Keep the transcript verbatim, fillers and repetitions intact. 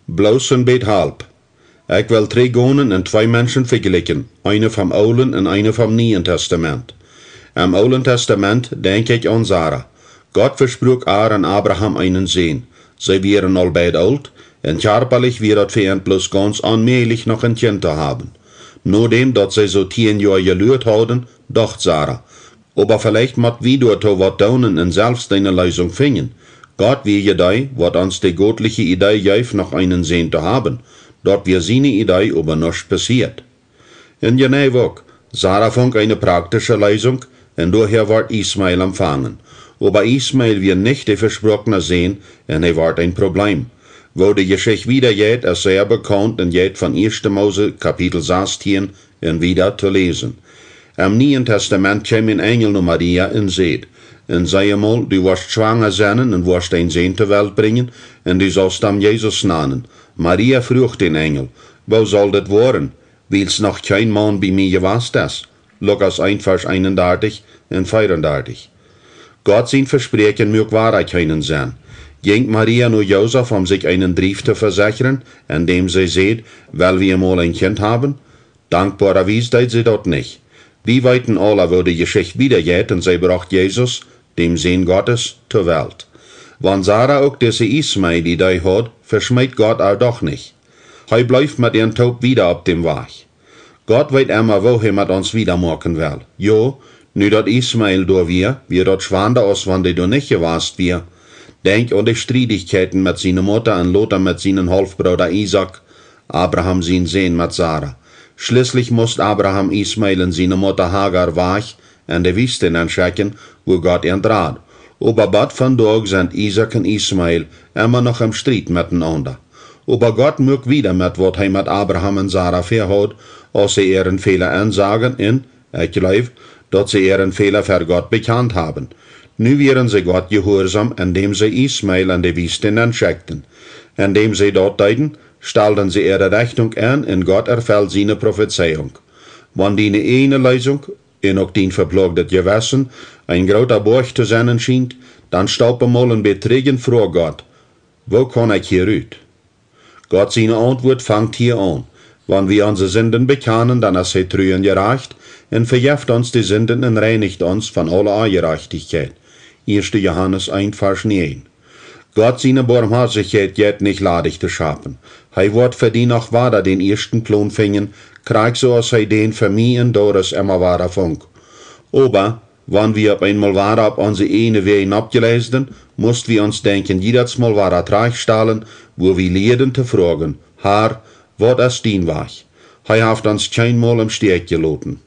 Bloos een bät Halp. Ekj well trigj gonen un twee Menschen vejlikjen, eene vom Oolen un eene vom Nieen Testament. Em Oolen Testament denkj ekj aun Sara. Gott vespruak ar un Abraham eenen Sän. See wieren aul beid oolt, un kjarpalich wia daut fa an bloos gaunz onmäajlich, noch een Kjint to haben. Nodäm daut see soo tieen Joa jeluat hauden, docht Sara: Oba veleicht mott wie doatoo waut doonen un selfst eene Leesunk finjen. Gott wia je dee, waut ons de gottliche Idee jeef, noch eenen Sän to haben. Daut wia siene Idee, oba nuscht passieet. Un jeneiw uk, Sara funk eene praktische Leesunk, un doahäa wort Ismael emfangen. Oba Ismael wia nich de vesproakne Sän, un hee wort een Probleem. Woo de Jeschicht wieda jeit, es sea bekaunt un jeit von ieeschte Mose Kapitel sastieen un wieda to läsen. Em Nieen Testament kjeem een Enjel no Maria un säd: Un see emol, du woascht schwanga sennen un woascht een Sän to Welt brinjen, un du saust am Jesus nanen. Maria fruach dän Enjel: Woo saul dit woaren, wiels noch kjeen Maun bie mie jewast es? Lukas eent Varsch eenundartich un veeaundartich. Gott sien Vespräakjen muak wada kjeenen Senn. Jinkj Maria no Josef, om sikj eenen Drief to vesechren, endäm see säd: Well wie emol een Kjint haben? Dankboarawies deed see daut nich. Wie weeten aula, woo de Jeschicht wieda jeit, un see brocht Jesus, däm Sän Gottes, to Welt. Wan Sara uk dise Ismael-Idee haud, veschmeet Gott ar doch nich. Hee bleef met an toop wieda opp däm Wajch. Gott weet emma, woo hee met ons wieda moaken well. Jo, nu daut Ismael doa wia, wia daut schwanda, aus wan dee doa nich jewast wia. Denkj aun de Striedichkjeiten met siene Mutta un lota met sienen Haulfbrooda Isaak, Abraham sien Sän, met Sara. Schlieslich must Abraham Ismael un siene Mutta Hagar wajch en de Wiest nenschekjen, wua Gott an drad. Oba bat vondoag sent Isaak un Ismael emma noch em Striet met enaunda. Oba Gott muak wieda met waut hee met Abraham un Sara väahaud, aus see äaren Fäla ensagen un, ekj jleew, daut see äaren Fäla ver Gott bekjant haben. Nu wieren see Gott jehuarsom, endäm see Ismael en de Wiest nenschekjten. Endäm see daut deeden, stalden see äare Rechtunk en un Gott erfeld siene Profezeiunk. Wan diene ieejne Leesunk un uk dien veploagdet Jewessen een groota Boajch to sennen schient, dan staup emol een bät trigj un froag Gott: Woo kaun ekj hia rut? Gott siene Auntwuat fangt hia aun. Wan wie onse Sinden bekjanen, dan es hee tru un jerajcht un vejeft ons de Sinden un reinicht ons von aule Onjerajchtichkjeit. Ieeschte Johanes eent Varsch näajen. Gott siene Boamhoatichkjeit jeit nich ladich to schapen. Hee woat fa die noch wada dän ieeschten Plon finjen, krakjt soo aus hee dän fa mie un Doris emma wada funk. Oba wan wie opp eenmol wada opp onse ieejne Wäaj nopp jeleiden, must wie ons denkjen, jiedatsmol wada trajchtstalen, wua wie lieeden to froagen: Har, waut es dien Wajch? Hee haft ons kjeenmol em Stekj jeloten.